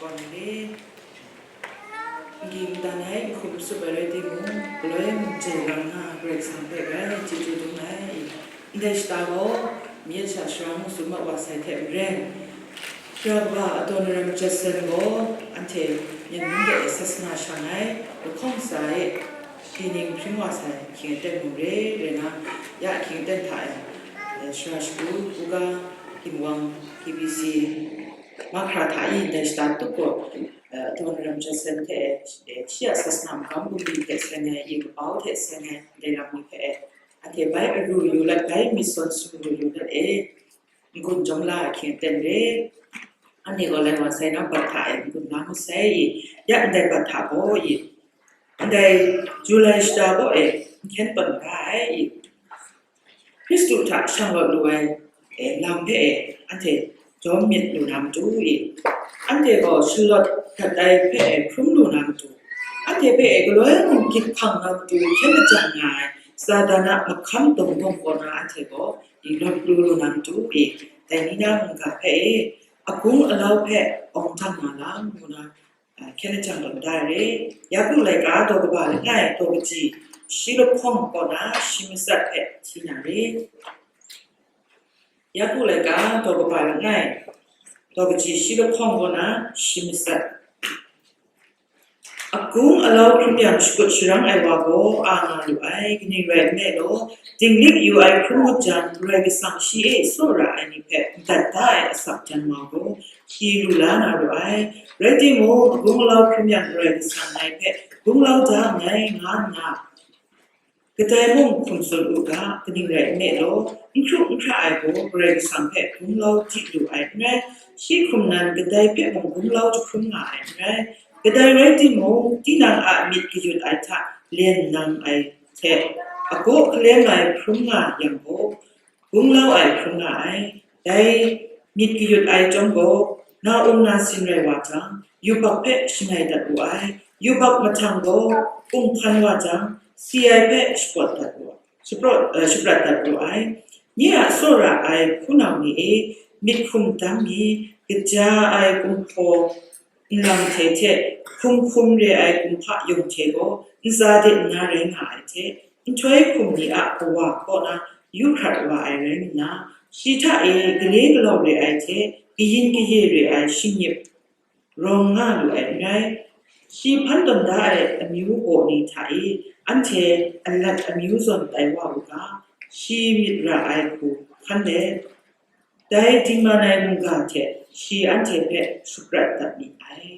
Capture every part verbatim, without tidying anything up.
N ging dan ai n hkum tsup ai rai timung, galoi mung jai lang nga, Karai Kasang hpe grai chyeju dum ai. Ndai shata gaw, myit sha sara mung tsun mat wa sai hte maren, Sara kaba Adoniram Judson gaw anhte Myen mung de sasana shang ai lahkawng tsa e, hpyi ning hpring wa sai hkying aten mung re, rai na, ya hkying aten hta e, sara shagu, uga, ginwang, K B C, mahkra hta e ndai shata tup gaw, Adoniram Judson hte, shi a sasana magam bungli hte seng ai, i kabau hte seng ai, ndai lam ni hpe, anhte bai aru yu let, bai myit sawn sumru yu let e, n-gun jawm la ai hkying aten re. Anhte gaw lai wa sai na, bat hta e n-gun la masai i, ya ndai bat hta gaw i, ndai Julai shata gaw e n hkyen tawn da ai i, Hkristu hta shanglawt lu ai, e, lam hpe e, anhte jawm myit lu na matu i, anhte gaw shalawt dat ai hpe e hkrum lu na matu, anhte hpe e galoi mung gyit hkang na matu hkyen lajang nga ai, Satan a mahkam dawng dawng kaw na anhte gaw i lawt lu lu na matu i, dai ni na mungga hpe e, agung alau hpe awng jang na lam ngu na, a, hkyen lajang tawn da ai re. Yaku laika daw kaba langai, daw kaji shi lahkawng kaw na shi matsat hpe hti na re. Yaku laika daw kaba langai, daw kaji shi lahkawng kaw na shi matsat. Agung alau hkrum yang shakut sharang ai wa gaw a nga lu ai, kaning rai nme law, dinglik yu ai hkrum ngut jang, Karai Kasang shi e tsawra ai ni hpe ndat da ai asak jan wa gaw, shi lu la na ru ai. Rai timung, agung alau hkrum yang Karai Kasang ngai hpe gunglau da nngai, nga nna, kadai mung hkum tsun u ga, kaning rai nme law, n hkru n hkra ai gaw Karai Kasang hpe gunglau di lu ai n rai, shi hkum nan kadai hpe mung gunglau jahkrum nga ai n rai. Kadai rai timung, tinang a myit kayut ai hta len nang ai hte, agaw kalem ai hkrum nga yang gaw, gunglau ai hkrum nga ai. Dai myit kayut ai chyawm gaw, na um na sin rai wa jang, yubak hpe shangai dat wu ai. Yubak mahtang gaw, kunghpan wa jang, si ai hpe shaprawt dat wu, shaprawt, eh, shaprat dat wu ai. Nye a tsawra ai hpunau ni e, myit hkum dang mi, kaja ai kumhpaw nlang hte hte, hkum hkum re ai kumhpa yawng hte gaw ntsa de nna rai nga ai hte, nhtoi hkum ni a kawa kaw na yu hkrat wa ai rai nna, shi hta e gale galau re ai hte, kayin kaye re ai shingnip rawng nga lu ai n rai. Shi hpan tawn da ai amyu gaw ni hta e, anhte alat amyu zawn tai wa u ga, shi myit ra ai hku hkan let, dai dingman ai mungga hte shi anhte hpe shaprat dat mi ai.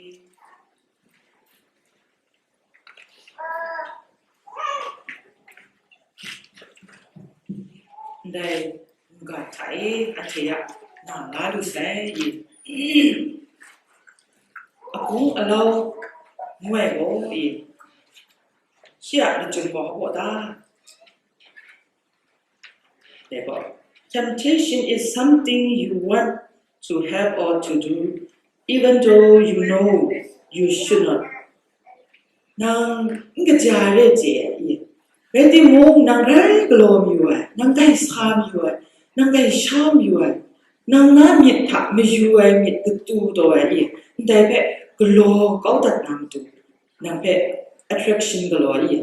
Ndai mungga hta e anhte ya na la lu sai i, agung alau ngu ai gaw i, shi a lachyum gaw hpaw ta? Dai gaw, temptation is something you want to have or to do, even though you know you should not. Nang n kaja re chye ai i, rai timung, nang grai galaw mayu ai, nang grai sa mayu ai, nang grai sha mayu ai, nang na myit hta mayu ai myit katu taw ai i, ndai hpe galaw kau dat na matu, nang hpe attraction galaw ai i,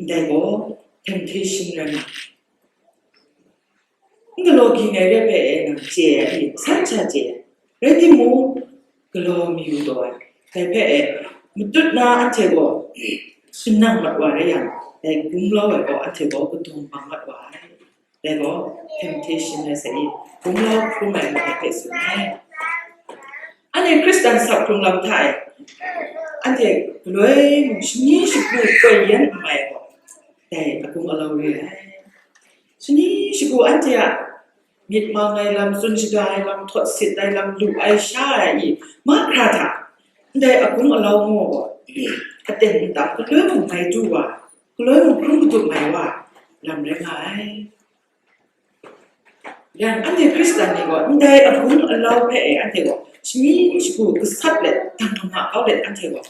ndai gaw temptation rai nga. N galaw ging ai re hpe e nang chye ai, san sha chye ai. Rai timung, galaw mayu taw ai. Dai hpe e, matut na anhte gaw, shanang mat wa rai yang, dai gumlau ai gaw anhte gaw kadawng bang mat wa ai. Dai gaw, temptation rai sai i, gumlau hkrum ai ndai hpe tsun ai. Anhte Hkristan sak hkrung lam hta e, anhte galoi mung shani shagu koi yan n mai ai gaw, dai agung alau re ai. Shani shagu anhte a myit mang ai lam, tsun shaga ai lam, htawt sit ai lam, lu ai sha ai i, mahkra hta, ndai agung alau ngu gaw, aten nta galoi mung mai du wa, galoi mung hkrum kadup mai wa, lam rai nga ai. Yang anhte Hkristan ni gaw, ndai agung alau hpe e anhte gaw, shani shagu gasat let, dang lama kau let anhte gaw,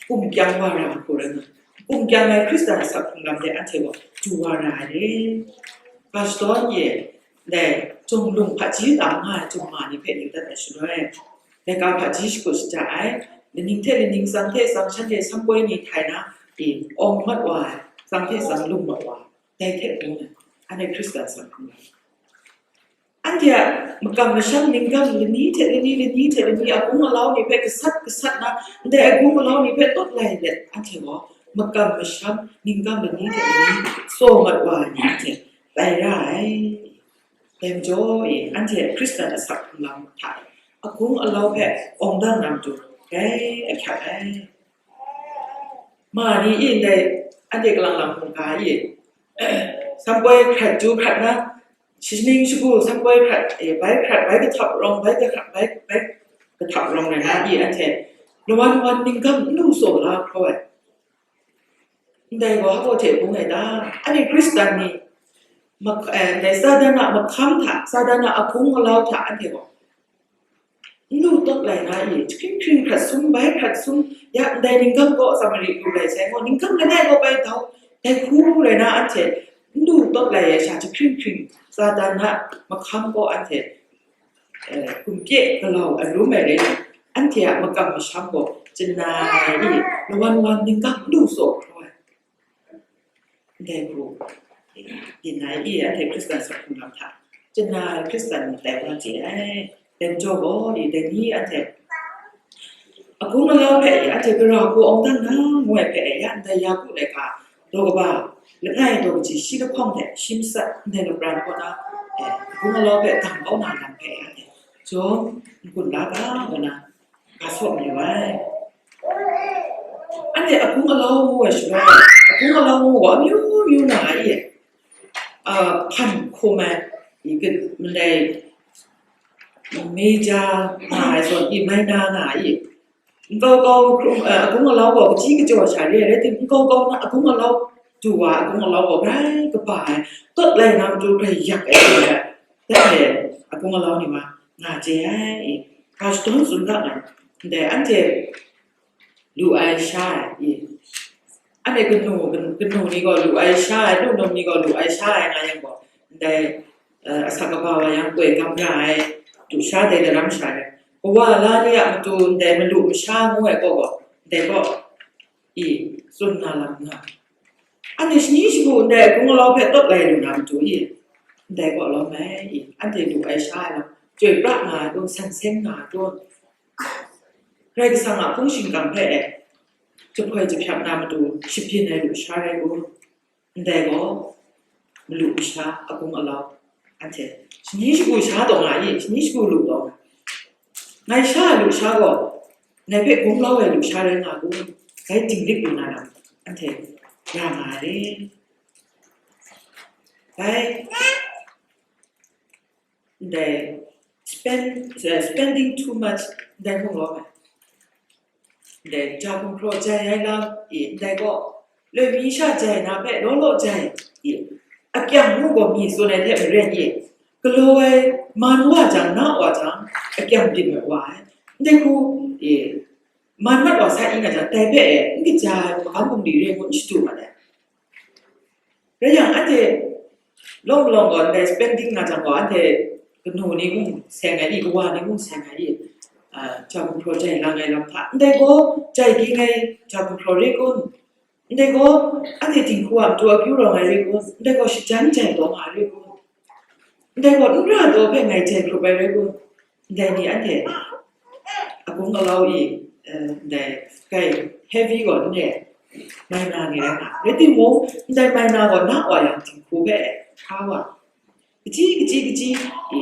kum kyang wa ra ai hku rai nga, kum kyang ai Hkristan sak hkrung lam de anhte gaw, du wa ra ai re. Ga shadawn e, dai, Jinglung hpaji tam nga ai Jinghpaw ni hpe yu dat ai shaloi, laika hpaji shakut shaja ai, laning hte laning, tsang hte tsang, shanhte sangpoi ni htai na, e, awng mat wa ai, tsang hte tsang lung mat wa ai, dai hte bung ai, anhte Hkristan asak hkrung lam. Anhte a makam masham ningkam lani hte lani, lani hte lani, agung alau ni hpe gasat gasat na, ndai agung alau ni hpe tawt lai let, anhte gaw makam masham ningkam lani hte lani tsaw mat wa ai ni anhte tai ra ai. Dai majaw e, anhte Hkristan asak hkrung lam hta e, agung alau hpe awng dan na matu, grai ahkyak ai. Ma ni e ndai, anhte kalang lang hkungga e, sangpoi hkrat ju hkrat na, shaning shagu sangpoi hkrat, e, bai hkrat, bai kahtap rawng, bai kahkrat, bai, bai kahtap rawng rai na e, anhte lawan wan ningkam n lu tsaw la hkraw ai. Ndai gaw hpa hte bung ai ta? Anhte Hkristan ni, mak-, eh, ndai Satan a mahkam hta, Satan a agung alau hta anhte gaw n lu tawt lai na i, hkring hkring hkrat sum, bai hkrat sum, ya ndai ningkam kaw Samari lu lai sai gaw, ningkam langai kaw bai dau, dai hku rai na anhte n lu tawt lai ai sha, hkring hkring Satan a mahkam kaw anhte, eh, gumkye galau arum ai rai, anhte a makam masham gaw chyanai i, lawan wan ningkam n lu tsaw hkraw ai. Ndai hku, yin ai i, anhte Hkristan asak hkrung lam hta, chyanai Hkristan ni tai wa chye ai. Dai majaw gaw, i, dai ni anhte agung alau hpe, i, anhte gara hku awng dan na, ngu ai hpe, ya ndai Yaku laika daw kaba langai daw kaji shi lahkawng hte shi matsat ndai lapran kaw na, e, agung alau hpe dang kau na lam hpe, anhte jawm n-gun la ga, ngu na, ga saw mayu ai. Anhte agung alau ngu ai shaloi, agung alau ngu gaw amyu myu nga ai, a, hpan hkum ai, i, kat, mandai, major nga ai zawn, i, minor nga ai, nkau kau hkrum, eh, agung alau gaw kaji kajaw sha re ai, rai tim, nkau kau na agung alau du wa, agung alau gaw grai kaba ai, tawt lai na matu grai yak ai, dai hte agung alau ni wa nga chye ai, i, ga shadawn tsun ga ai, ndai anhte lu ai sha ai, i, anhte kanu, kanu ni gaw lu ai sha ai, lu num ni gaw lu ai sha ai nga yang gaw, ndai, eh, asak kaba wa yang koi gam ra ai, du sha dai daram sha ai, kawa la ni a matu ndai malu masha ngu ai kaw gaw, ndai kaw, i, tsun na lam nga. Anhte shani shagu ndai agung alau hpe tawt lai lu na matu i, ndai kaw lawm ai, i, anhte lu ai sha ai lam, chyoi pra nga ai kun, san seng nga ai kun, Karai Kasang a hpung shingkang hpe e, jahpoi jahpyak na matu shabyin ai lusha rai kun, ndai gaw malu masha agung alau, anhte shani shagu sha taw nga i, shani shagu lu taw nga, ngai sha ai lusha gaw, ngai hpe gumlau ai lusha rai nga kun, dai dinglik lu na lam, anhte ra nga ai. Bai, ndai spend, eh, spending too much, ndai hkung rawng ai. Ndai ja gumhpraw jai ai lam, i, ndai gaw, loi mi sha jai na hpe law law jai, i, akyang mu gaw mi tsun ai hte maren, i, galaw ai man wa jang, na wa jang, akyang byin ai wa ai. Ndai hku, i, man mat wa sa i nga jang, dai hpe e, n kaja ai magam bungli re ngu n shadu mat ai. Rai yang, anhte lawng malawng gaw ndai spending nga jang gaw, anhte kanu ni mung seng ai i, kawa ni mung seng ai i, ah, ja gumhpraw jai lang ai lam hta, ndai gaw jai ging ai ja gumhpraw re kun? Ndai gaw anhte dinghku a matu akyu rawng ai re kun? Ndai gaw shajan jai taw nga ai re kun? Ndai gaw n ra taw hpe ngai jai hkrup ai rai kun? Ndai ni anhte agung alau i, eh, ndai kai heavy gaw n re ai, minor ni rai nga. Rai timung, ndai minor gaw na wa yang dinghku hpe hkra wa, kaji, kaji, kaji, i,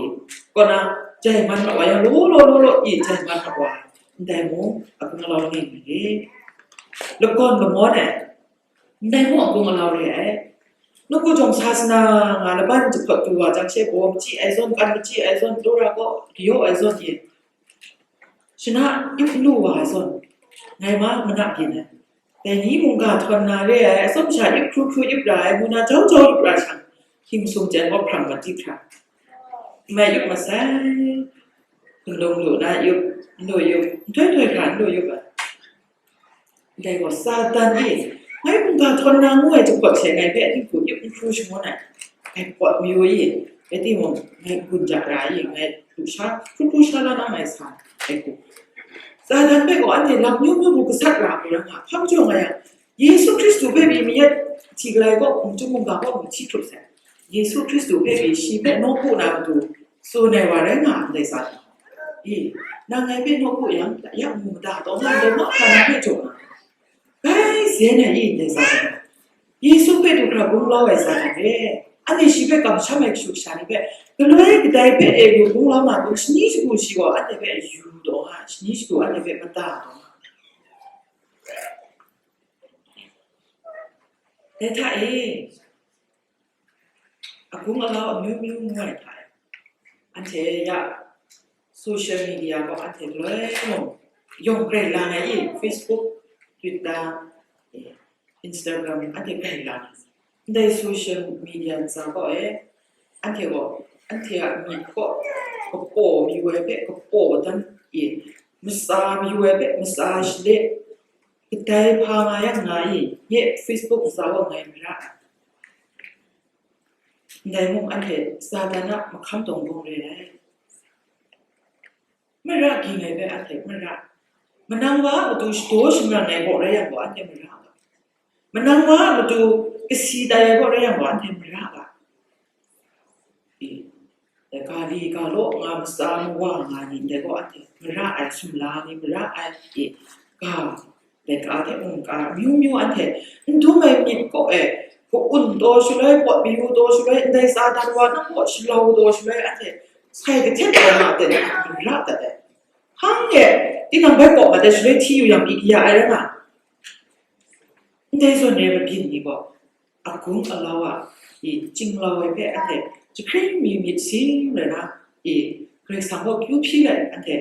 kaw na, jai man mat wa yang, law law, law law, i, jai man mat wa, ndai mung agung alau ni ni re. Lagawn lamawn ai, ndai mung agung alau re ai. Nawku jawng sa sana nga laban jahpawt du wa jang she, baw machyi ai zawn, kan machyi ai zawn, dora kaw, kayawh ai zawn, i, shana yup lu wa ai zawn, ngai ma mana byin ai. Dai ni mungga htawn na re ai, atsawm sha yup hkru hkru yup ra ai, ngu na jau jau yup ra shang, hkying sum jan gaw hprang mat di hkra. Mai yup masai, hpundung lu na yup, n lu yup, nhtoi htoi hkra n lu yup ai. Ndai gaw Satan e, ngai mungga htawn na ngu ai jahpawt hte ngai hpe dinghku yup n hkru shangun ai, ngai pawt mayu i, rai timung, ngai gun ja ra i, ngai lusha, hkru hkru sha la na ngai sa ai hku. Satan hpe gaw anhte lam myu myu bu gasat ra ai rai nga, hpa majaw nga yang, Yesu Hkristu hpe pyi mayat hti galai gaw, hkum chyum mungga gaw hkum hti hkrup sai. Yesu Hkristu hpe pyi shi hpe nawku na matu tsun ai wa rai nga ndai Satan. E, nang ngai hpe nawku yang, ya mu mada taw nga, ndai mahkra nang hpe jaw nga. Bai zen ai i, ndai Satan. Yesu hpe du hkra gunglau ai Satan e, anhte shi hpe kamsham ai kashu kasha ni hpe, galoi kadai hpe e lu gunglau na gaw, shani shagu shi gaw anhte hpe yu taw nga, shani shagu anhte hpe mada taw nga. Dai hta e, agung alau amyu myu ngu ai hta e, anhte ya social media gaw anhte loi mung yawng grai lang ai i, Facebook, Twitter, eh, Instagram, anhte grai lang ai. Ndai social media ntsa gaw e, anhte gaw, anhte a myit gaw kapaw mayu ai hpe kapaw dan i, matsa mayu ai hpe matsa shale, kadai hpa nga yang nga i, nye Facebook ntsa gaw ngai mara ai. Ndai mung anhte Satan a mahkam dawng bawng re ai. Mara ging ai hpe anhte mara. Manang wa a matu shadaw shamran ai gaw rai yang gaw, anhte mara ga. Manang wa a matu kasi tai ai gaw rai yang gaw, anhte mara ga. E, ga li ga law nga, matsa mawa nga ni ndai gaw, anhte mara ai, sumla ni mara ai, e, ga, laika hte mungga amyu myu anhte n dum ai myit kaw e, ka-un taw shaloi, pawt mayu taw shaloi, ndai Satan wa nang kaw shalau taw shaloi, anhte sai kahtet taw nga hte mara dat ai. Hpang e, tinang bai kaw mat ai shaloi hti yu yang, pyi kaya ai rai nga. Ndai zawn re mabyin ni gaw, agung alau a, i, chinglau ai hpe anhte jahkring mi myit sin rai na, i, Karai Kasang gaw kyu hpyi let anhte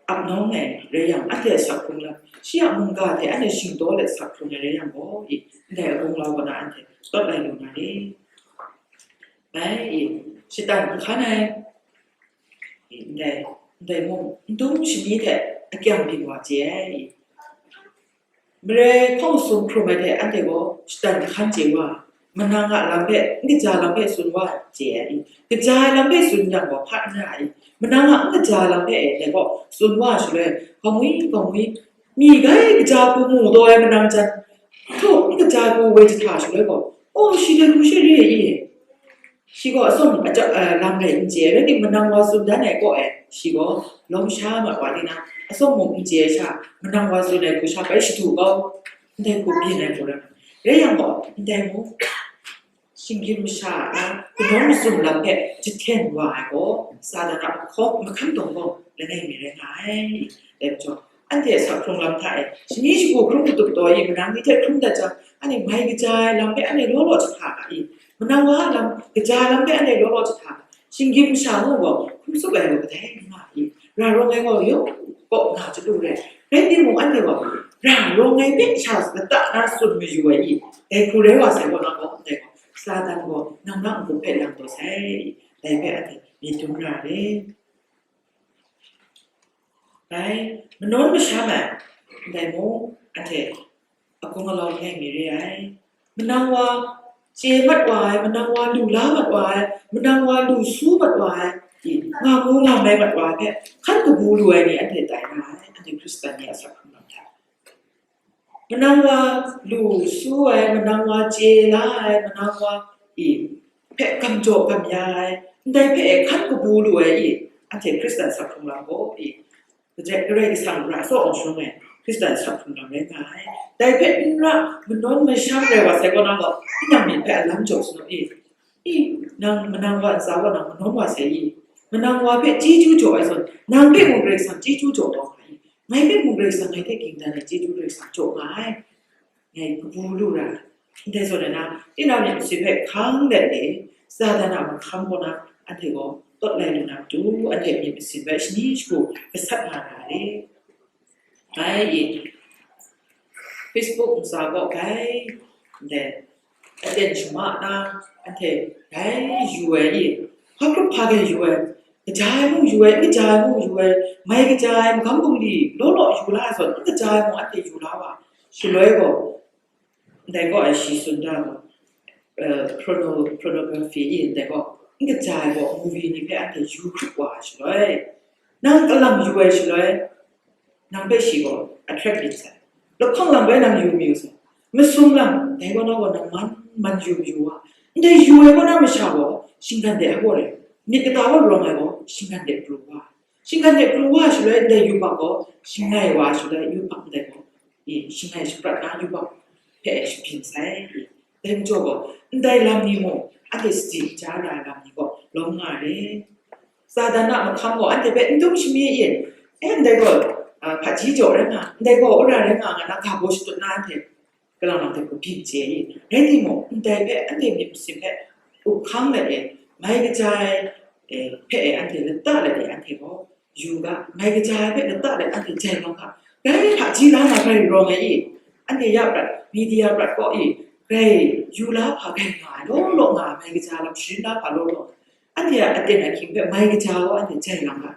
ap nawng ai rai yang, anhte a sak hkrung lam, shi a mungga hte anhte shingdaw let sak hkrung ai rai yang gaw, i, ndai agung alau kaw na anhte tawt lai lu na re. Bai, i, shatan n hkan ai, i, ndai, ndai mung n dum shani hte akyang byin wa chye ai, i. Mare hpawng sum hkrum ai hte anhte gaw shatan hkan chye wa, manang a lam hpe, n kaja lam hpe tsun wa chye ai i, kaja ai lam hpe tsun yang gaw hpa n ra ai i, manang a n kaja lam hpe e dai gaw tsun wa shaloi, gaw ngwi, gaw ngwi, mi gai kaja hku mu taw ai manang jan, htu n kaja hku woi jahta shaloi gaw, o, shi dai hku she re ai i, Shi gaw atsawm aja, eh, lam rai n chye, rai timung manang wa tsun dan ai kaw e, shi gaw lawm sha mat wa di na, atsawm mung n chye ai sha, manang wa tsun ai hku sha bai shadu kau, ndai hku byin ai hku rai. Rai yang gaw, ndai mung, shinggyim masha a, kanawn mazum lam hpe jahten wa ai gaw, Satan a mahkawng, mahkam dawng gaw langai mi rai nga ai, dai majaw, anhte a sak hkrung lam hta e, shani shagu hkrum katup taw i, manang ni hte hkrum dat jang, anhte mai kaja ai lam hpe anhte law law jahta ga i, manang wa a lam, kaja ai lam hpe anhte law law jahta ga, shinggyim masha ngu gaw, hkrum tsup ai gaw kadai n nga i, ra rawng ai gaw yawng kaw nga chyalu rai, rai timung, anhte gaw ra rawng ai hpe sha lata na tsun mayu ai i, dai hku rai wa sai kaw na gaw, ndai gaw, Satan gaw nang na n-gup hpe lang taw sai i, dai hpe anhte myit dum ra re. Bai, manawn masham ai, ndai mung, anhte agung alau langai mi re ai. Manang wa chye mat wa ai, manang wa lu la mat wa ai, manang wa lu su mat wa ai, i, nga mu nga mai mat wa ai hpe hkan kabu lu ai ni anhte tai na ai, anhte Hkristan ni a sak hkrung lam hta. Manang wa lu su ai, manang wa chye la ai, manang wa i hpe gam jaw gam ya ai, ndai hpe e hkan kabu lu ai i, anhte Hkristan sak hkrung lam gaw i, Karai Kasang ra tsaw awng shalom e, Hkristan sak hkrung lam rai nga ai. Dai hpe n ra, manawn masham rai wa sai kaw na gaw, tinang myit hpe a lam jaw sa nu i, i, nang manang wa ntsa gaw nang manawn wa sai i, manang wa hpe chyeju jaw ai zawn, nang hpe mung Karai Kasang chyeju jaw taw nga i, ngai hpe mung Karai Kasang ngai hte ging dan ai chyeju Karai Kasang jaw nga ai, ngai kabu lu ra. Ndai zawn na, tinang myit masin hpe hkang let e, Satan a mahkam kaw na, anhte gaw tawt lai lu na matu, anhte myit masin hpe shani shagu gasat nga ra ai. Bai i, Facebook ntsa gaw bai, ndai, aten shama na, anhte bai yu ai i, hpa hkrup hpa gai yu ai, kaja ai mung yu ai, n kaja ai mung yu ai, mai kaja ai, magam bungli law law yu la ai zawn, n kaja ai mung anhte yu la wa, shaloi gaw, ndai gaw ai shi tsun da gaw, eh, porno-, pornography i ndai gaw, n kaja ai gaw, movie ni hpe anhte yu hkrup wa ai shaloi, nang kalang yu ai shaloi, Nang hpe shi gaw attract byin sai. Lahkawng lam bai nang yu mayu sai. Masum lam, dai gaw nang gaw nang man, man yu mayu wa. Ndai yu ai kaw na masha gaw, shinggan de ai gaw re. Myit kata gaw rawng ai gaw, shinggan de pru wa. Shinggan de pru wa shaloi, ndai yubak gaw, shangai wa shaloi, yubak ndai gaw, e, shangai shaprat na yubak hpe shabyin sai. E, dai majaw gaw, ndai lam ni mung, anhte sadi ja ra ai lam ni gaw, lawm nga re. Satan a mahkam gaw anhte hpe n dum shami e, e, ndai gaw, a, hpaji jaw rai nga, ndai gaw wora rai nga, nga na ga baw shadut na anhte, kalang lang hte hku byin chye i. Rai timung, ndai hpe anhte myit masin hpe up hkang let e, mai kaja ai, e, hpe e anhte lata let e anhte gaw yu ga, mai kaja ai hpe lata let anhte jai lam ga, grai hpaji la na grai rawng ai i, anhte ya prat, media prat kaw i, grai yu la hpa grai nga ai, law law nga ai, mai kaja lam sharin la hpa law law nga ai. Anhte a aten ahkying hpe mai kaja gaw anhte jai lam ga,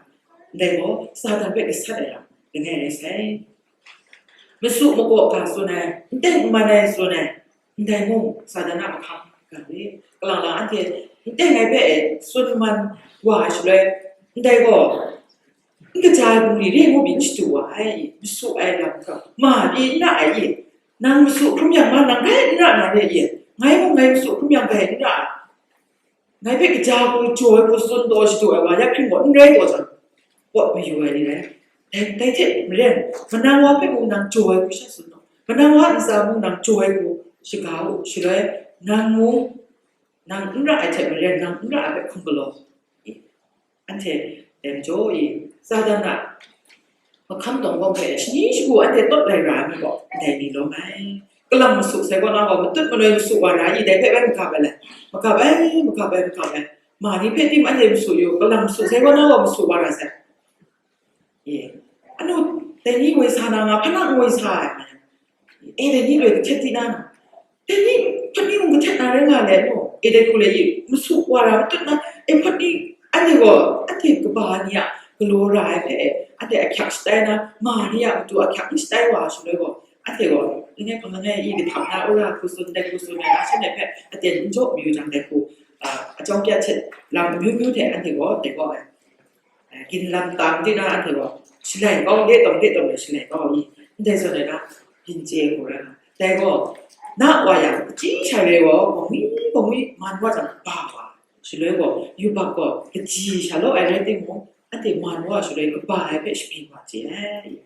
ndai gaw Satan hpe gasat ai lam langai rai sai. Masu makaw ga tsun ai, n teng n man ai tsun ai, ndai mung Satan a mahkam ga re. Kalang lang anhte n teng ai hpe tsun man wa ai shaloi, ndai gaw n kaja ai bungli re ngu byin shadu wa ai, masu ai lam hkra ma pyi n ra ai i, nang masu hkrum yang ma, nang rai n ra na re i, ngai mung ngai masu hkrum yang bai n ra ai. Ngai hpe kaja hku jaw ai hku tsun taw shadu ai wa ya hkring gaw n rai taw jang, pawt mayu ai ni rai. Dai, dai hte maren, manang wa hpe mung nang jaw ai hku sha tsun naw, manang wa ntsa mung nang jaw ai hku shaga u, shaloi nang mung, nang n ra ai hte maren, nang n ra ai hpe hkum galaw. Anhte dai majaw i, Satan a mahkam dawng bawng hpe shani shagu anhte tawt lai ra ai mi gaw, ndai ni lawm ai. Kalang masu sai kaw na gaw, matut manoi masu wa ra i, dai hpe bai magap ai le, magap ai, magap ai, magap ai. Ma ni hpe tim anhte masu yu, kalang masu sai kaw na gaw masu wa ra sai. E, anu, dai ni woi sa na nga, hpa na n woi sa ai. E, dai ni loi kahtet di na nga. Dai ni, hput ni mung kahtet na rai nga le, no? E, dai hku le i, masu wa ra matut na, e, hput ni, anhte gaw, anhte kaba ni a galaw ra ai hpe, anhte ahkyak shatai na, ma ni a matu ahkyak n shatai wa shaloi gaw, anhte gaw, langai hpang langai i, kahtam na, ora hku tsun, dai hku tsun ai, na shanhte hpe aten n jaw mayu jang, dai hku, a, ajawng pyat hte lam amyu myu hte anhte gaw, dai gaw ai. Ginlam tam di na anhte gaw, shalai kau, le tawng, le tawng le shalai kau i, ndai zawn ai na, byin chye ai hku rai nga. Dai gaw, na wa yang, kaji sha re gaw, bawngwi, bawngwi, man wa jang, ba wa, shaloi gaw, yubak gaw, kaji sha law ai rai timung, anhte man wa shaloi, kaba ai hpe shabyin wa chye ai.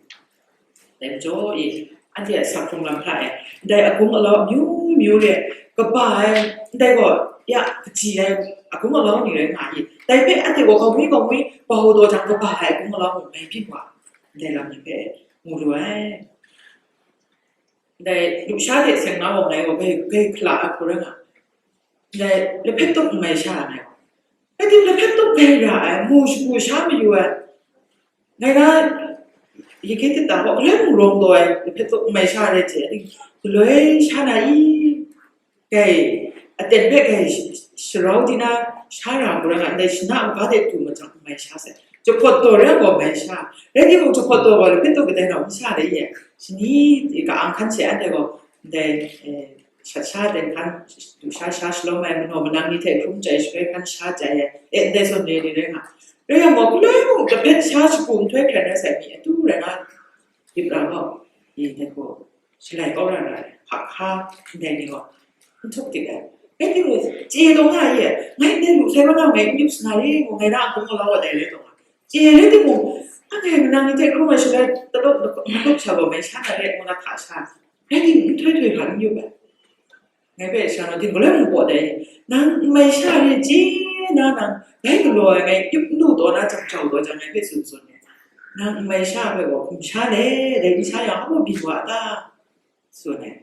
Dai majaw e, anhte a sak hkrung lam hta e, ndai agung alau amyu myu re, kaba ai, ndai gaw, ya, kaji ai agung alau ni rai nga i, dai hpe anhte gaw gaw mi gaw mi, bau daw jang kaba ai agung alau mung mai byin wa, ndai lam ni hpe mu lu ai. Ndai lusha hte seng na gaw ngai gaw gai, gai hkala ai hku rai nga, ndai lahpet tup n mai sha ai, rai tim lahpet tup gai ra ai, mu shagu sha mayu ai, ngai na, yike tit ta gaw, galoi mung rawng taw ai, lahpet tup n mai sha rai chye, galoi sha na i, gai, aten hpe gai sh-, sharau di na, sha ra hku rai nga, ndai shana maga de tu majang n mai sha sai, jahpawt taw rai gaw mai sha, rai timung jahpawt taw gaw lahpet tup kadai rau n sha de ye, shani ka-ang hkan she anhte gaw, ndai, eh, shat sha ten hkan, du sha sha shalawm ai, manaw manang ni hte hkrum chyai shaloi hkan sha chyai ai, e, ndai zawn re ni rai nga. Rai yang gaw, galoi mung kahpyen sha shagu nhtoi hkren rai sai mi, atu rai na, dip ra gaw, e, dai gaw, shalai kau ra ra ai, hka hka, ndai ni gaw, n htuk dik ai. Rai timung, chye taw nga ye, ngai ndai lu sai kaw na ngai n yup sa na re, ngu ngai na a hkung galaw ai dai rai taw nga. Chye rai timung, anhte manang ni hte hkrum ai shaloi, taluk, malup sha gaw mai sha na re, ngu na hka sha. Rai timung, nhtoi htoi hkra n yup ai. Ngai hpe sha na, Din galoi mung baw dai, nang n mai sha re chye na nang, dai galaw ai ngai yup n lu taw na jang jau taw jang, ngai hpe tsun tsun ai. Nang n mai sha hpe gaw hkum sha le, dai n sha yang, amu byin wa a ta? Tsun ai.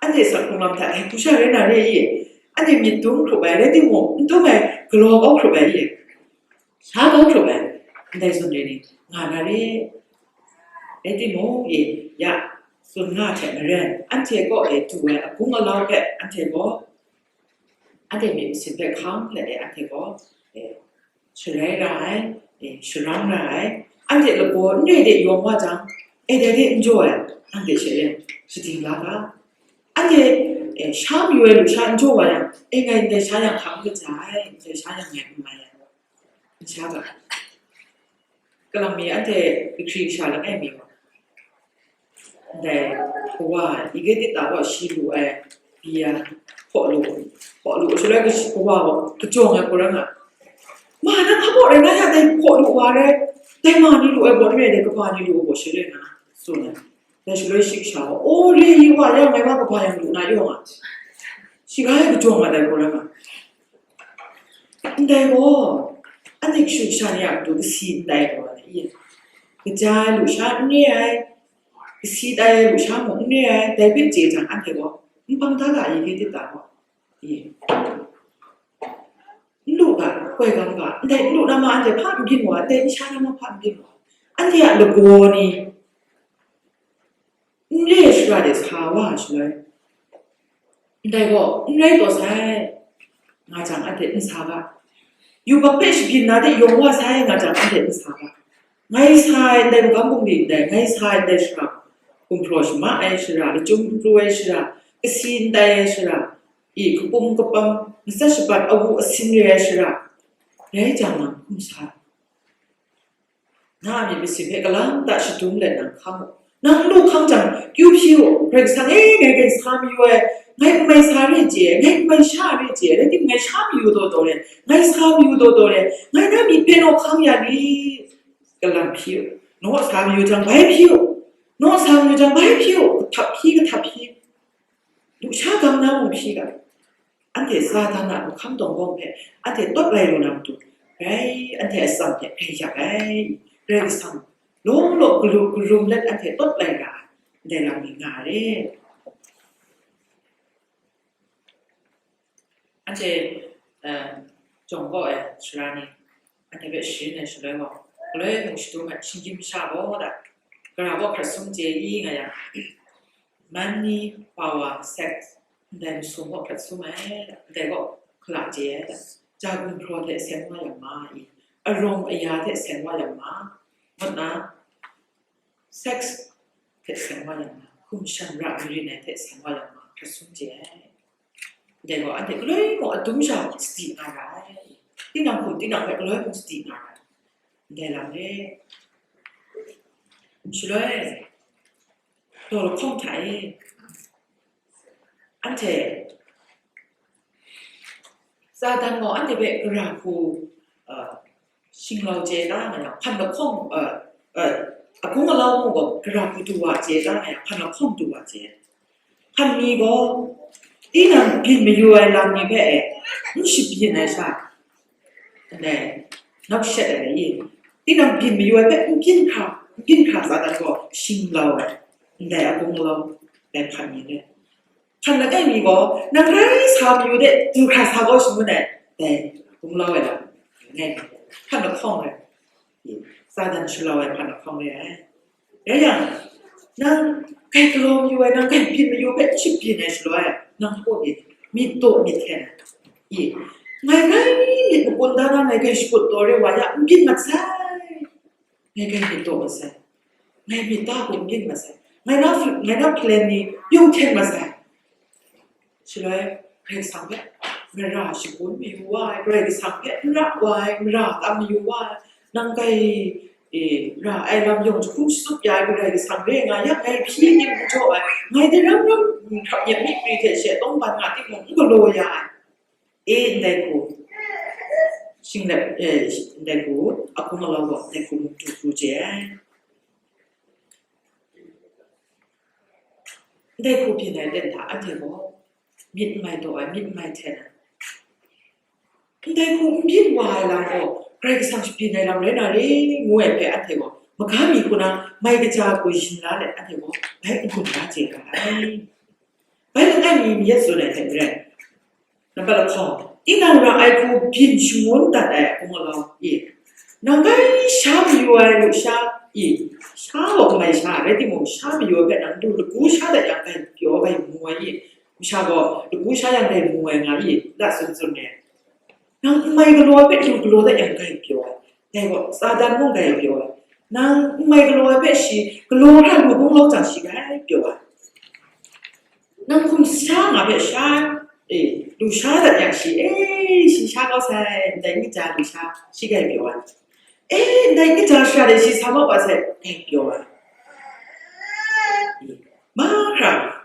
Anhte sak hkrung lam hta dai hku sha rai na re i? Anhte myit dum hkrup ai, rai timung, n dum ai, galaw kau hkrup ai i? Sha kau hkrup ai, ndai zawn re ni, nga na re. Rai timung, e, ya, tsun nga hte maren, anhte kaw e du ai agung alau hpe, anhte gaw, anhte myit masin hpe hkang let e, anhte gaw, e, shalai ra ai, e, sharang ra ai, anhte lagaw n re de yawng wa jang, e, dai de n jaw ai, anhte she e, shading la ga. Anhte, e, sha mayu ai lusha n jaw wa yang, e, ngai ndai sha yang hkang kaja ai, ndai sha yang ngai n mai ai. N sha ga. Kalang mi anhte kahkri kasha langai mi gaw, Ndai kawa, Egipti ta kaw shi lu ai, bia, hpaw lu, hpaw lu, shaloi kashi kawa gaw, kajawng ai hku rai nga. Ma, nang hpa rai nga ya, dai hpaw lu wa rai, dai ma ni lu ai gaw, n rai, dai kaba ni lu ai gaw, shi rai nga, tsun ai. Dai shaloi shi kasha gaw, o, re ai wa yang, ngai wa kaba yang lu na yawng a, shi ga ai kajawng ai dai hku rai nga. Ndai gaw, anhte kashu kasha ni a matu kasi ndai gaw, i, kaja ai lusha n re ai, kasi tai ai lusha mung n re ai, dai hpe chye jang, anhte gaw, n bang da ga i, Egipti ta gaw, i, n lu ga, koi gam ga, ndai n lu na ma, anhte hpa n byin wa, ndai n sha na ma, hpa n byin wa, anhte a lagaw ni, n re ai shara de sa wa ai shaloi, ndai gaw, n rai taw sai, nga jang, anhte n sa ga. Yubak hpe shabyin na de yawng wa sai, nga jang, anhte n sa ga. Ngai sa ai ndai magam bungli ndai, ngai sa ai ndai shara, gumhpraw shama ai shara, lachyum n pru ai shara, kasi n tai ai shara, i, kapum kapam, matsat shabat, awu asin re ai shara, rai jang, nang hkum sa. Na a myit masin hpe kalang ta shadum let nang hkam u. Nang n lu hkang jang, kyu hpyi u, Karai Kasang e, ngai gain sa mayu ai, ngai n mai sa re chye ai, ngai n mai sha re chye ai, rai timung ngai sha mayu daw daw re, ngai sa mayu daw daw re, ngai na myit hpe naw hkang ya rit, kalang hpyi u. Naw sa mayu jang, bai hpyi u. Naw sa mayu jang, bai hpyi u. Kahtap hpyi, kahtap hpyi. Lusha gam na mung hpyi ga. Anhte Satan a mahkam dawng bawng hpe anhte tawt lai lu na matu, rai anhte a atsam hte rai yak ai, Karai Kasang law law galu garum let anhte tawt lai ra ai, ndai lam ni nga ai. Anhte, eh, jawng kaw ai sara ni, anhte hpe sharin ai shaloi gaw, galoi mung shadum ai shinggyim masha gaw da, gara gaw hkrat sum chye i nga yang, money, power, sex, ndai masum gaw hkrat sum ai, ndai gaw hkala chye ai, ja gumhpraw hte seng wa yang ma i, arawng aya hte seng wa yang ma, ngut na, sex hte seng wa yang ma, hkum shan ra marin ai hte seng wa yang ma, hkrat sum chye ai. Ndai gaw anhte galoi mung adum sha sadi nga ra ai. Tinang hkum tinang hpe galoi mung sadi nga ra ai. Ndai lam re. Shaloi, daw lahkawng hta e, anhte Satan gaw anhte hpe gara hku, uh, shinglau chye da nga yang, hpan lahkawng, uh, uh, agung alau mung gaw gara hku du wa chye da nga yang, hpan lahkawng du wa chye. Hpan mi gaw, tinang byin mayu ai lam ni hpe e, n shabyin ai sha, ndai, nawk shet ai i, tinang byin mayu ai hpe n byin hkra, n byin hkra Satan gaw shinglau ai, ndai agung alau, dai hpan mi re. Hpan langai mi gaw, nang rai sa mayu de, du hkra sa kau shangun ai, dai, gumlau ai lam, langai mi, hpan lahkawng ai, Satan shalau ai hpan lahkawng re ai. Rai yang, nang grai galaw mayu ai, nang grai byin mayu hpe n shabyin ai shaloi, nang hpaw byin, myit daw myit hten ai. I, ngai grai myit makun da na, ngai grai shakut taw re wa ya, n byin mat sai. Ngai grai myit daw masai, ngai myit da hku n byin masai, ngai na, ngai na hpalen ni yawng hten masai. Shaloi, Karai Kasang hpe mara shagun mayu wa ai, Karai Kasang hpe n ra wa ai, mara tam mayu wa ai, nang grai, e, ra ai lam yawng jahkum shatsup ya ai Karai Kasang re nga yang, ngai hpyi tim n jaw ai, ngai dai ram ram, hkrap yep myi pri hte she tawngban nga timung, n galaw ya ai. E, ndai hku, shinglep, eh, ndai hku, agung alau gaw, ndai hku mung du pru chye ai. Ndai hku byin ai ten hta, anhte gaw, myit n mai daw ai, myit n mai hten ai. Ndai hku n byin wa ai lam gaw, Karai Kasang shabyin ai lam rai na re, ngu ai hpe anhte gaw, maga mi hku na, mai kaja hku yin la let, anhte gaw, bai n-gun da chye ga ai. Bai langai mi myit tsun ai hte maren, nambat lahkawng, tinang ra ai hku byin shangun dat ai agung alau e, nang grai sha mayu ai lusha e, sha gaw kamai sha, rai timung, sha mayu ai hpe nang du lagu sha dat yang grai pyaw grai mu ai e, masha gaw lagu sha yang grai mu ai nga e, la tsun tsun re. Nang n mai galaw ai hpe du galaw dat yang grai pyaw ai. Dai gaw, Satan mung grai pyaw ai. Nang n mai galaw ai hpe shi galaw hkra lu bung lawk jang, shi grai pyaw ai. Nang hkum sha nga hpe sha, e, lu sha dat yang shi, e, shi sha kau sai, ndai n kaja lu sha, shi grai pyaw ai. E, ndai n kaja shara de shi sa mau wa sai, grai pyaw ai.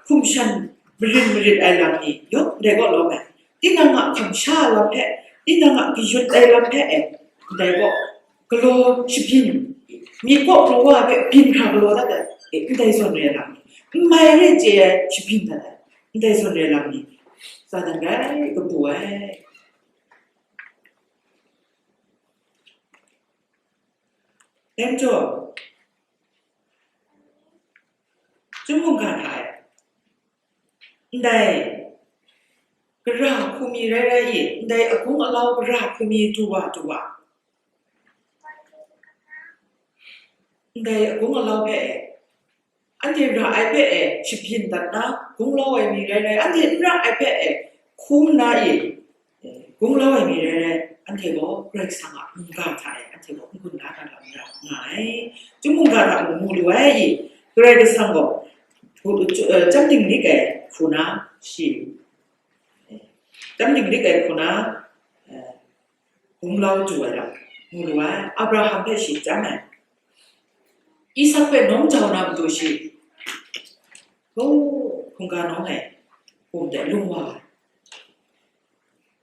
hkum shan marin marit ai lam ni yawng ndai kaw lawm ai. Tinang a hkamsha lam hpe, tinang a kayut ai lam hpe e, ndai kaw galaw shabyin, myit kaw pru wa hpe byin hkra galaw dat ai, e, ndai zawn re ai lam ni, n mai re chye ai shabyin dat ai, ndai zawn re ai lam ni, Satan grai kabu ai. Dai majaw, Chyum mungga hta e, ndai gara hku mi rai rai i, ndai agung alau gara hku mi du wa du wa, ndai agung alau hpe e, anhte ra ai hpe e, shabyin dat na, gunglau ai mi rai rai, anhte n ra ai hpe e, hkum na i, gunglau ai mi rai rai, anhte gaw Karai Kasang a mungga hta e, anhte gaw n-gun la na lam ra nga ai. Chyum mungga hta mung mu lu ai i, Karai Kasang gaw, eh, chyam dinglik ai hku na shi, eh, chyam dinglik ai hku na, eh, gunglau du ai lam mu lu ai. Abraham hpe shi chyam ai. Isak hpe nawng jau na matu shi, oh, hkungga nawng e, hkum de lung wa ai.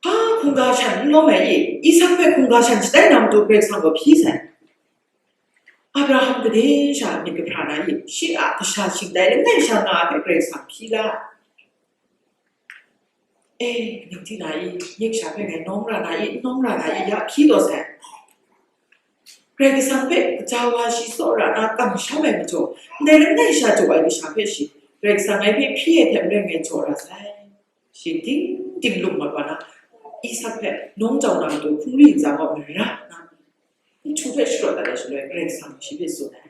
Hpa hkungga shan n lawm ai i, Isak hpe hkungga shan shatai na matu Karai Kasang gaw hpyi sai. Abraham kade sha myit kahpra na i, shi a kasha shingtai langai sha nga ai hpe Karai Kasang hpyi la ai. E, nang di na i, myit sha hpe ngai nawng ra na i, n nawng ra na i, ya hpyi taw sai. Karai Kasang hpe kaja wa shi tsaw ra na kamsham ai majaw, ndai langai sha jaw ai kasha hpe shi, Karai Kasang ngai hpe hpyi ai hte maren ngai jaw ra sai. Shi ting ting lung mat wa na, Isak hpe nawng jau na matu hkungri ntsa gaw mara na, nhtu hpe sharawt dat ai shaloi, Karai Kasang shi hpe tsun ai.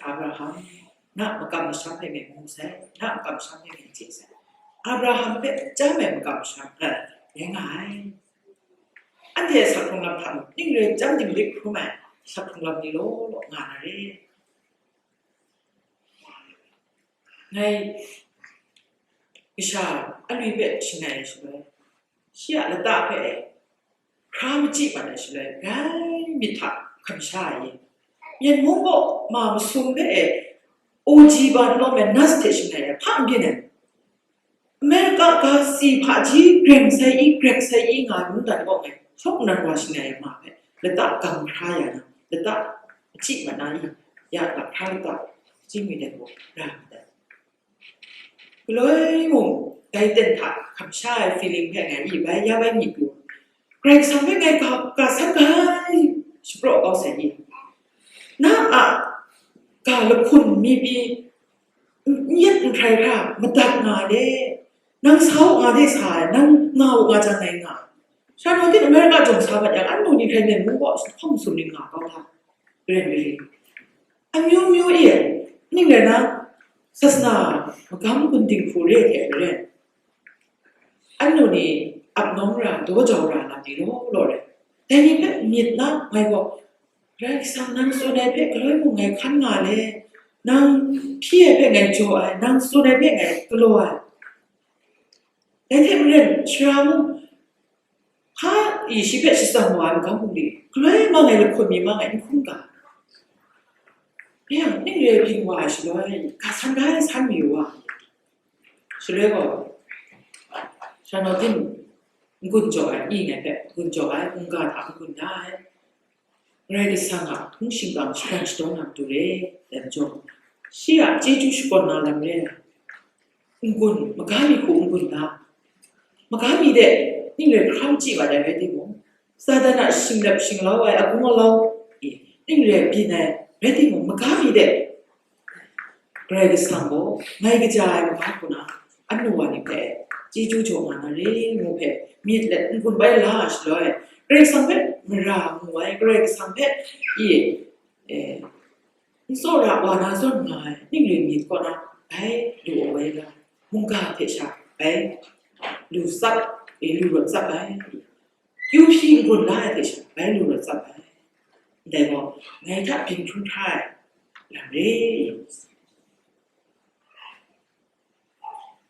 Abraham, na makam masham hpe ngai mu sai, na makam masham hpe ngai chye sai. Abraham hpe chyam ai makam masham, eh, rai nga ai. Anhte a sak hkrung lam hta mung, ning rai chyam dinglik hkrum ai sak hkrung lam ni law law nga na re. Ngai kasha alwi hpe shangai ai shaloi, shi a lata hpe e, hkra machyi mat ai shaloi, grai myit hta hkamsha ai. Myen mung gaw ma masum hpe e, O G ban lawm ai nas hte shangai ai, hpa n byin ai. America ga si hpaji greng sai i, grek sai i nga ai mungdan kaw ngai shawk nnan wa shangai ai ma hpe, lata gang hkra ya na, lata achyi mat na i, ya lahkra lata chyingwi dan gaw ra mat ai. Galoi mung, dai ten hta hkamsha ai feeling hpe ngai i bai ya bai myit lu, Karai Kasang hpe ngai ga, ga sat ga ai, shapraw kau sai i. Na a ga lahkun mi pyi, n yet n hkrai hkra, madat nga de, nang sa u nga de sa ai, nang nga u nga jang ngai nga ai. Sha naw din America jawng sa mat yang, annu ni hkrai myen mung gaw, hpawng sum ning nga kau hta, ren ri. Amyu myu e, ning rai na, sasana magam gun dinghku re hte maren, annu ni ap nawng ra, daw jau ra lam ni law law rai. Dai ni hpe myit na ngai gaw, Karai Kasang nang tsun ai hpe galoi mung ngai hkan nga le, nang hpyi ai hpe ngai jaw ai, nang tsun ai hpe ngai galaw ai. Dai hte maren, sara mung, hpa i shi hpe shatsam wa ai magam bungli, galoi ma ngai lahkun mi ma ngai n hkrum ga. Mayang, ning re byin wa ai shaloi, ga san ga ai san mayu wa. Shaloi gaw, sha naw din, n-gun jaw ai, i ngai hpe, n-gun jaw ai, mungga hta n-gun da ai. Karai Kasang a hpung shingkang shagan shadawn na matu re, dai majaw, shi a chyeju shakawn na lam re ai. N-gun, maga mi hku n-gun da. Maga mi de, ning rai hkra machyi wa dai rai timung, Satan a shinglep shinglau ai agung alau e, ning rai byin ai rai timung, maga mi de, Karai Kasang gaw ngai kaja ai manga hku na, annu wa ni hpe chyeju jaw nga na re ngu hpe, myit let n-gun bai la ai shaloi, Karai Kasang hpe mara mu ai, Karai Kasang hpe i, e, n tsawra wa na zawn nga ai ning rai myit kaw na, bai lu ai la, mungga hte sha bai lu tsap, e, lu rawt tsap ai. Kyu hpyi n-gun la ai hte sha bai lu rawt tsap ai. Ndai gaw, ngai hta byin hkrum hkra ai lam re.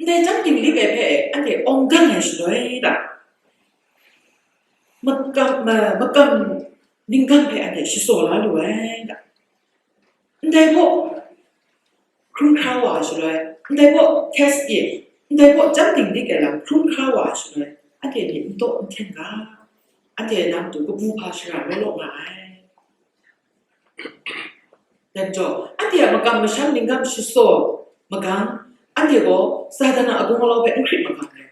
Ndai chyam dinglik ai hpe anhte awng gang ai shaloi da, makam, ma-, makam ninggang hpe anhte shasaw la lu ai da. Ndai gaw, hkrum hkra wa ai shaloi, Ndai gaw test e, ndai gaw chyam dinglik ai lam hkrum hkra wa ai shaloi, anhte myit n taw n hten ga, anhte nang matu kabu hpa shara rai law nga ai. Dai majaw, anhte a makam masham ningkam shasaw magang, anhte gaw Satan a agung alau hpe n hkrit magang ai.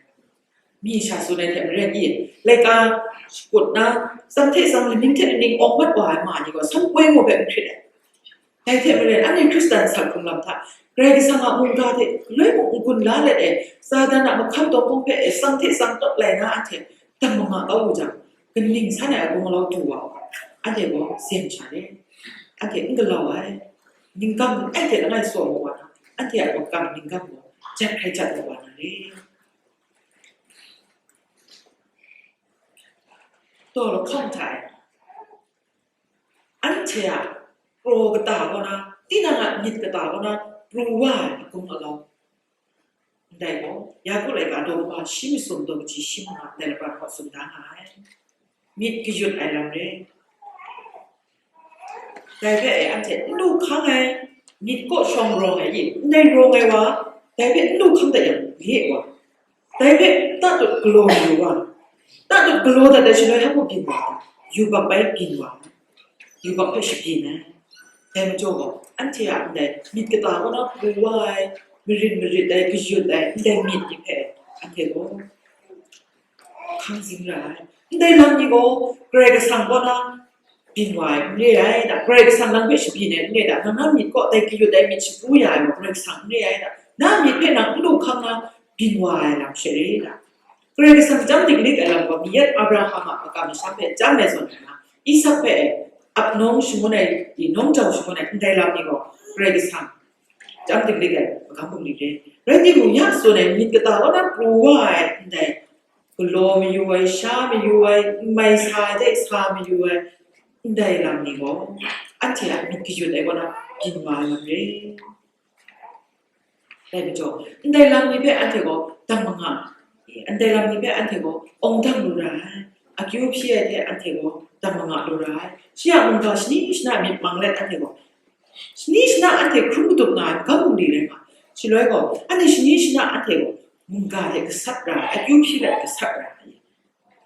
Mi sha tsun ai hte maren i, laika shakut na, tsang hte tsang, laning hte laning awng mat wa ai ma ni gaw, sampoi ngu hpe n hkrit ai. Dai hte maren, anhte Hkristan sak hkrung lam hta, Karai Kasang a mungga hte galoi mung n-gun la let e, Satan a mahkam taw hpung hpe e, tsang hte tsang tawt lai na anhte dang manga kau lu jang, kaning san ai agung alau du wa u, anhte gaw zen sha le, anhte n galau ai, ningkam langai hte langai tsaw wa na, anhte a makam ningkam gaw jat hkrai jat wa na le. Taw lahkawng hta e, anhte a kraw kata kaw na, tinang a myit kata kaw na, pru wa ai agung alau. Ndai gaw, Yaku laika daw kaba shi masum daw kaji shi manga ndai lapran hkaw tsun da nga ai. Myit kayut ai lam re. Dai hpe e, anhte n lu hkang ai, myit kaw shawng rawng ai i, ndai rawng ai wa, dai hpe n lu hkang dat yang, re wa. Dai hpe tatut galaw mayu wa, tatut galaw dat ai shaloi hpa byin wa, yubak bai byin wa, yubak hpe shabyin ai. Dai majaw gaw, anhte a ndai myit kata kaw na pru wa ai, marin marit ai, kayut ai, ndai myit ni hpe anhte gaw hkang zing ra ai. Ndai lam ni gaw Karai Kasang kaw na byin wa ai n re ai da, Karai Kasang nang hpe shabyin ai n re da, nang na myit kaw dai kayut ai myit shapu ya ai gaw Karai Kasang n re ai da, na myit hpe nang n lu hkang na byin wa ai lam she re da. Karai Kasang chyam dinglik ai lam gaw, mi yet Abraham a makam masham hpe chyam ai zawn na, Isak hpe ap nawng shangun ai, nawng jau shangun ai ndai lam ni gaw, Karai Kasang chyam dinglik ai magam bungli re. Rai timung, ya tsun ai myit kata kaw na pru wa ai ndai galaw mayu ai, sha mayu ai, n mai sa ai hte sa mayu ai, ndai lam ni gaw, anhte a myit kayut ai kaw na byin wa ai lam re. Dai majaw, ndai lam ni hpe anhte gaw dang manga, ndai lam ni hpe anhte gaw awng dang lu ra ai, akyu hpyi ai hte anhte gaw dang manga lu ra ai. Shi a mungga shani shana myit mang let anhte gaw, shani shana anhte hkrum kadup nga ai, magam bungli rai nga ai. Shaloi gaw, anhte shani shana anhte gaw mungga hte gasat ra ai, akyu hpyi let gasat ra ai.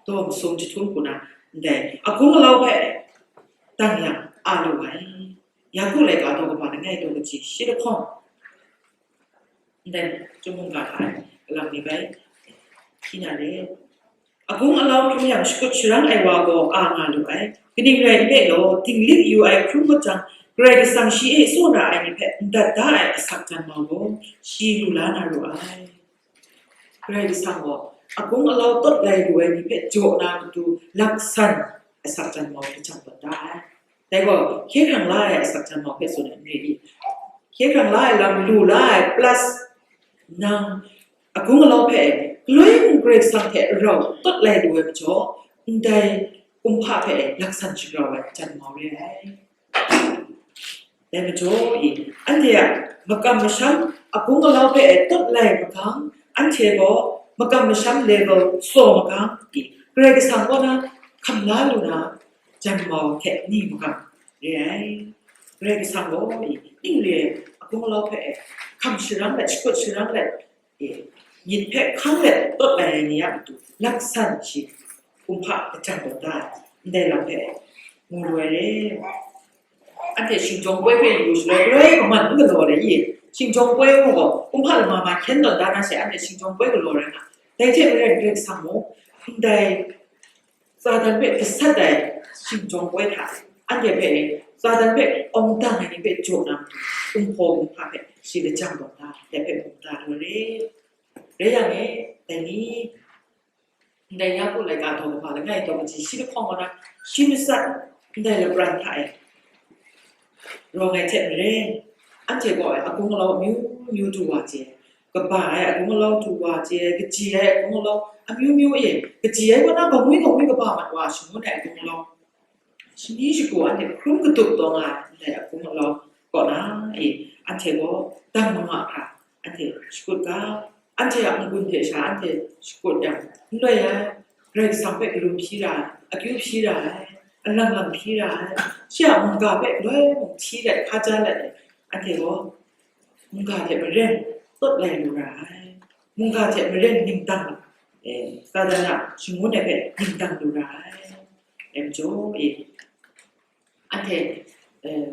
Daw masum jahtum hku na ndai agung alau hpe dang yang a lu ai. Yaku laika daw kaba langai daw kaji shi lahkawng, ndai chyum mungga hta e, alam ni bai hpyi na re. Agung alau hkrum yang shakut sharang ai wa gaw a nga lu ai. Kaning rai nme law, dinglik yu ai hkrum ngut jang, Karai Kasang shi e tsawra ai ni hpe n dat da ai asak jan mau gaw, shi lu la na ru ai. Karai Kasang gaw agung alau tawt lai lu ai ni hpe jaw na matu laksan asak jan mau lachyang tawn da ai. Dai gaw, hkye hkrang la ai asak jan mau hpe tsun ai n re i? Hkye hkrang la ai lam lu la ai plus nang agung alau hpe galoi mung Karai Kasang hte rau tawt lai lu ai majaw, ndai kumhpa hpe laksan shagrau ai jan mau re ai. Dai majaw i, anhte a makam masham agung alau hpe tawt lai magang, anhte gaw makam masham level tsaw magang i, Karai Kasang kaw na hkam la lu na jan mau hte ni magang re ai. Karai Kasang gaw i, ning re ai agung alau hpe hkam sharang let, shakut sharang let, e, myit hpe hkang let tawt lai ai ni a matu laksan shi kumhpa lachyang tawn da ai, ndai lam hpe mu lu ai re. Anhte shingjawng poi hpe yu shaloi, galoi kaman n galaw ai i? Shingjawng poi mung gaw kumhpa lama ma hkyen tawn da na she, anhte shingjawng poi galaw rai nga. Dai hte maren Karai Kasang mung, ndai Satan hpe gasat ai shingjawng poi hta, anhte hpe Satan hpe awng dang ai ni hpe jaw na matu, kumhpaw kumhpa hpe shi lachyang tawn da, dai hpe mu da lu re. Rai yang e, dai ni, ndai Yaku laika daw kaba langai daw kaji shi lahkawng kaw na, shi matsat ndai lapran hta e rawng ai hte maren, anhte gaw agung alau amyu myu du wa chye ai, kaba ai agung alau du wa chye ai, kaji ai agung alau amyu myu e, kaji ai kaw na, gangwi gangwi kaba mat wa shangun ai agung alau, shani shagu anhte hkrum kadup taw nga ai ndai agung alau kaw na e, anhte gaw dang manga hkra anhte shakut ga, anhte a n-gun hte sha anhte shakut yang, n loi ai, Karai Kasang hpe galum hpyi ra ai, akyu hpyi ra ai, alang lang hpyi ra ai, shi a mungga hpe loi mung hti let, hkaja let ai, anhte gaw mungga hte maren tawt lai lu ra ai. Mungga hte maren ningdang, eh, Satan a shangun ai hpe ningdang lu ra ai. Dai majaw, eh, anhte, eh,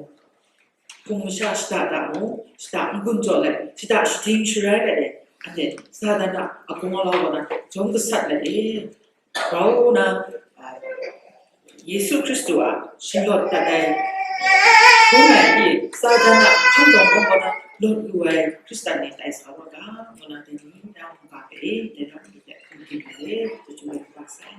hpung masha shada da mu, shada n-gun jaw let, shada shading sharai let, eh, anhte Satan a abung alau kaw na jawm gasat let, eh, grau na, ah, Yesu Hkristu a shalawt dat ai, hpung ai i, Satan a hkam dawng hpung kaw na lawt lu ai Hkristan ni tai sa wa ga, ngu na dai ni nang hkungga hpe e, dai na mung hpe hkum hkim ai e, chyeju ai wa sai.